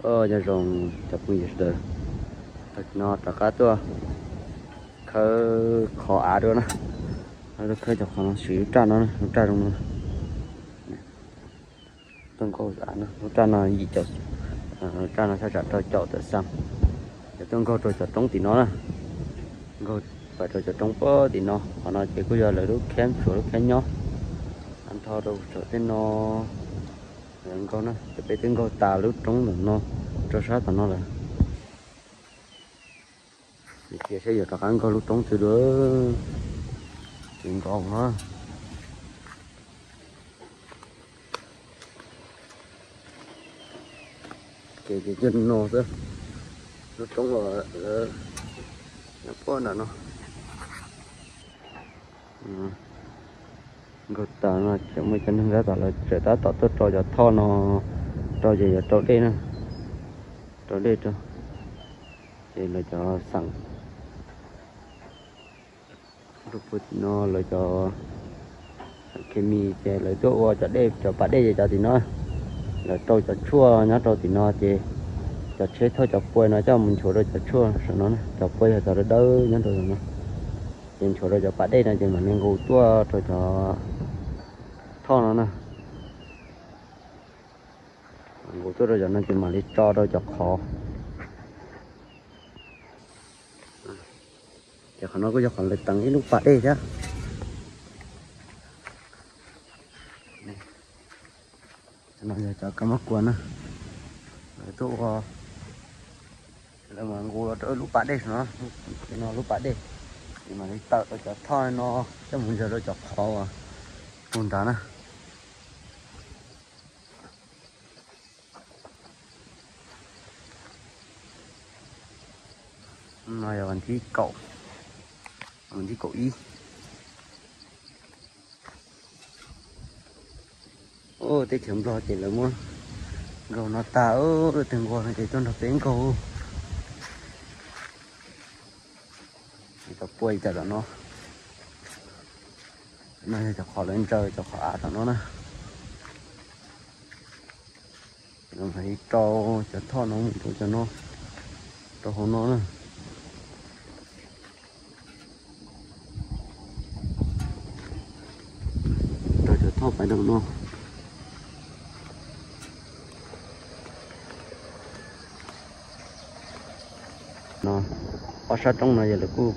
Nyob zoo cov phooj ywg sawv daws, tag kis no rov qab tuaj khawb qhov av dua na. Tuaj khawb cov qhov no, siv lub raj no, lub raj zoo no. Tuaj nkaug av no, lub raj no yim caum, lub raj no thaj tsam rau caum tawm xees. Ces tuaj nkaug rau cov roob tim no na, nkaug pais rau cov roob pem tim no. Qhov no ces kuj yog lawv lub camp, tshuav lub camp nyob. Nrho rau txog tej no, lawv nkaug na, ces peb twb nkaug tas lub roob ntawm no rau sab tom no lawm. Cia saib yuav rov qab nkaug lub roob twg dua, ces nkaug no. Ces cov no xwb, lub roob los lawv nyob puag nram no. Nkaug tas no ces muaj cov neeg tab tom, lawv tseem tab tom tuaj rau cov thoj no, rau ces yuav rau dej na, rau dej rau, ces lawv cov xeem rau puag tim no, lawv cov xeem khes mis ces lawv tuaj ua cov dej, cov pas dej ces cov tim no, lawv rau cov tshuaj nyob rau tim no ces cov tsheb thauj cov pua no coj mus nchuav rau cov tshuaj saum no, cov pua yog cov dawb dawb nyob rau no, ces nchuav rau cov pas dej no ces mam li nqus tuaj rau cov thoj no na. Nqus tuaj rau cov no ces mam li tso rau cov qhov. Ces qhov no kuj yog qhov lawv teev ib lub pas dej thiab. No yog cov kab mob kua na, lawv tuaj ua, lawv mas nqus los rau lub pas dej no, no lub pas dej, ces mam li tawm rau cov thoj no coj mus ntsaws rau cov qhov uas puag nrad na. No yog vas thib kaum, vas thib kaum ib. Teb chaws Nplog ces lawv muab nkaug no tag, lawv twb nquag no ces tuaj nrog peb nkaug. Cov pua cov tom no, no yog cov qhov lawv ntsaws cov qhov av tom no na. Ces lawv mam li rau cov thoj no mus rau cov no, rau hauv no na. Rau cov thoj pais rau no. No, ob sab roob no yog lawv kuj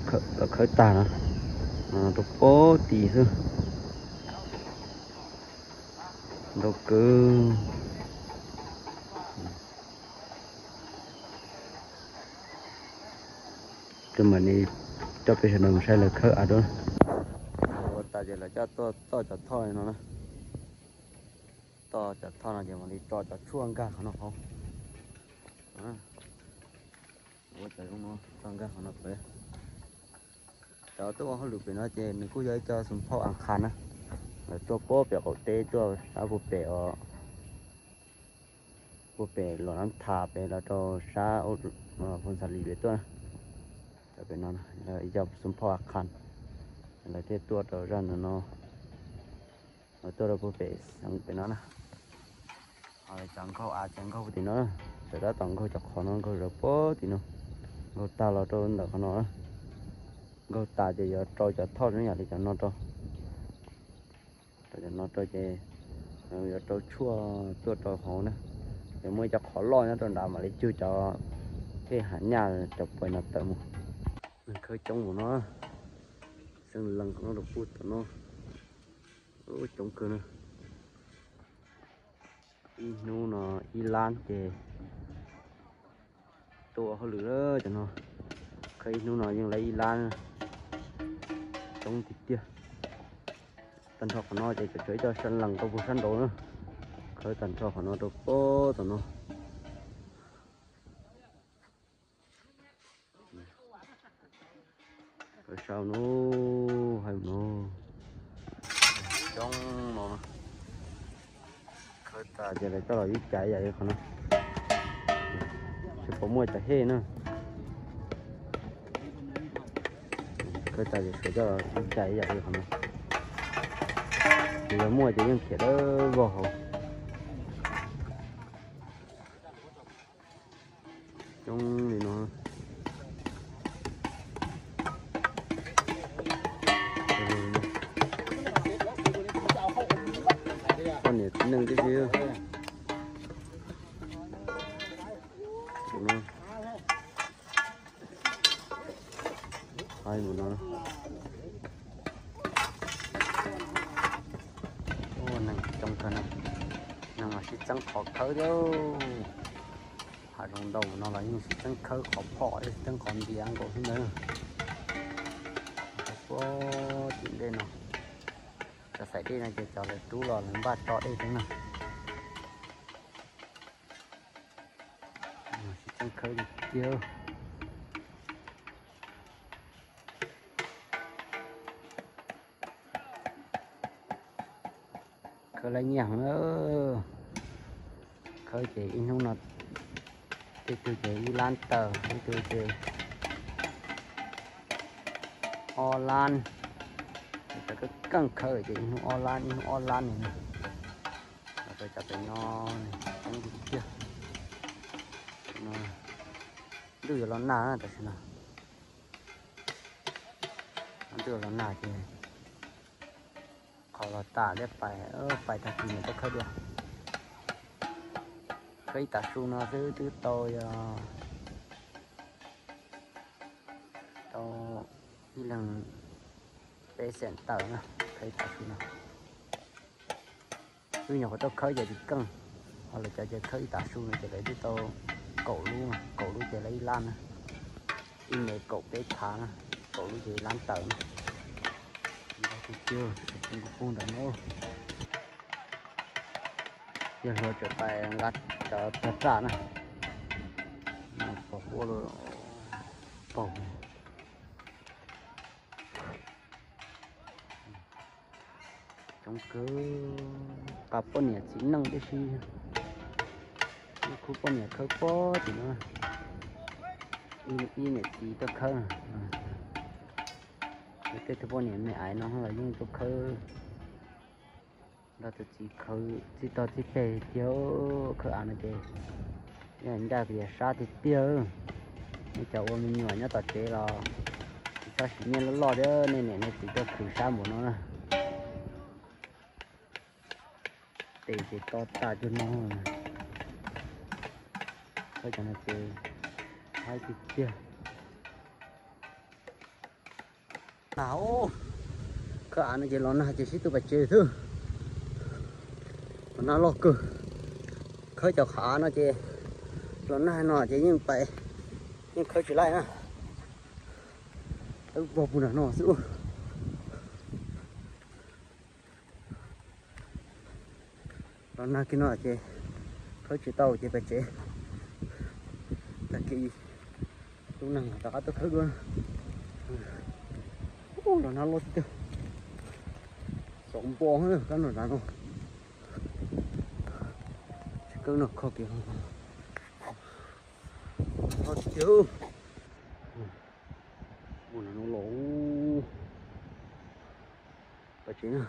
khawb tag no, rau pem tim xwb. Ntau kawg. Ces mam li coj peb sawv daws mus saib lawv khawb av dua. Ua tas ces lawv coj tuaj txoj cov thoj no na. Txoj cov thoj no ces mam li tso cov tshuaj nkag qhov no hauv. Ua cov zoo no tso nkag qhov no pem. Cov tuaj ua hauj lwm pem no ces nws kuj yog ib co xoo phauj a qha na. Lawv tuaj puag pem qaum teb tuaj sab puag pem os, puag pem Los Nab Thas pem los rau sab Phoos Xas Lis pem tuaj. Cov pem no ib co xoo phauj a qha, lawv thiaj tuaj rau zaj ntawm no. Lawv tuaj rau puag pem xeev pem no na. Ho cov nkaug av ces nkaug tim no, lawv tab tom nkaug cov qhov no nkaug rau puag tim no. Nkaug tag los rau ntawm qhov no, nkaug tas ces yuav rau cov thoj zoo yam li cov no rau. Rau cov no rau ces yuav rau tshuaj tuaj rau hauv na. Ces muaj ib co qhov loj nyob rau nrad mam li cug cov thej hav nyaj cov pua no tawm mus. Neeg khawb coob mus no, xeev lees qhov no rau puag tom no, coob kawg na. Ib hnub no ib lab ces tuaj ua hauj lwm lawm cov no. Khawb ib hnub no yeej lab ib lab, coob tiag tiag. Tag nrho qhov no ces tseem tshuav ib co xeev lees rau puag sab nraud na. Khawb tag nrho qhov no rau puag tom no. Khawb sau no, hais no, coob no. Khawb tas ces lawv coj los ib cais ib yam li qhov no, tsis pom muaj cov hej na. Khawb tas ces sawv coj los ib cais ib yam li qhov no, ces yog muaj ces yeej khiav dawb vog hauv. Coob li no. Poj niam txiv neej tib si. Tus no. Ai, mus no. Neeg coob kawg na. Neeg mas sib txeeb qhov khawb thiab. Hav zoov ntau no los yeej sib txeeb khawb qhov phom thiab sib txeeb qhov ntiav nkaus xwb ntawd. Puag tim dej no, cov xaim dej no ces cov lawv rub los lawv npaj tso dej xwb na. Sib txeeb khawb tiag tiag. Khawb lab nyiaj heev na. Khawb ces ib hnub no tej tug ces ib lab tawm, tej tug ces ob lab. Cov keej khawb ces ib hnub ob lab, ib hnub ob lab no. Los rau cov pem no, coob tiag tiag. Ntuj yuav los nag tam sim no. Ntuj yuav los nag ces qhov los tas thiab, pais, pais tag kis mus tuaj khawb dua. Khawb ib tav su no xwb twb tau, yog tau ib leeg peb xees tawm na, khawb ib tav su no. Wb nyuam qhuav tuaj khawb ces tsis keej, ho lawv cov ces khawb ib tav su no ces lawv twb tau kaum lub, kaum lub ces lawv ib lab na, ib me kaum peb phav na, kaum lub ces ib lab tawm na. Tiag tiag, kuv pug ntawm no. Yawg hluas tseem pais nqa cov tag raj na. Pog quaj lawm, paug. Coob kawg, nqa poj niam txiv neej tib si. Ib khub poj niam khawb pob tim no, ib niam txiv tuaj khawb. Tej tug poj niam me aiv no los yeej tuaj khawb. Nrog tus txiv khawb txij tog txij peg tiag. Khawb av no ces yog ncaj tias sab tiag tiag. Nej cov ua me nyuam nyob tom tsev los tsis txhob siv nyiaj loj loj thiab, nej niam nej txiv tuaj khwv sab npaum no na. Tes ces to tas cuag no. Khawb cov no ces haib tiag tiag. Nag, khawb av no ces los nag ces sib tw pais tsev xwb. Los nag loj kawg. Khawb cov qhov av no ces los nag no ces yeej pais, yeej khawb tsis laij na. Wb pog pug nram no xwb. Los nag kiag no ces khawb tsis tau ces pais tsev. Tag kis lub neej rov qab tuaj khawb dua. Ub, los nag loj tiag tiag. Xov npo kab noj nrad no. Tsis kawb no kho kiag. Loj tiag tiag. Mus nrad no los. Pais tsev na.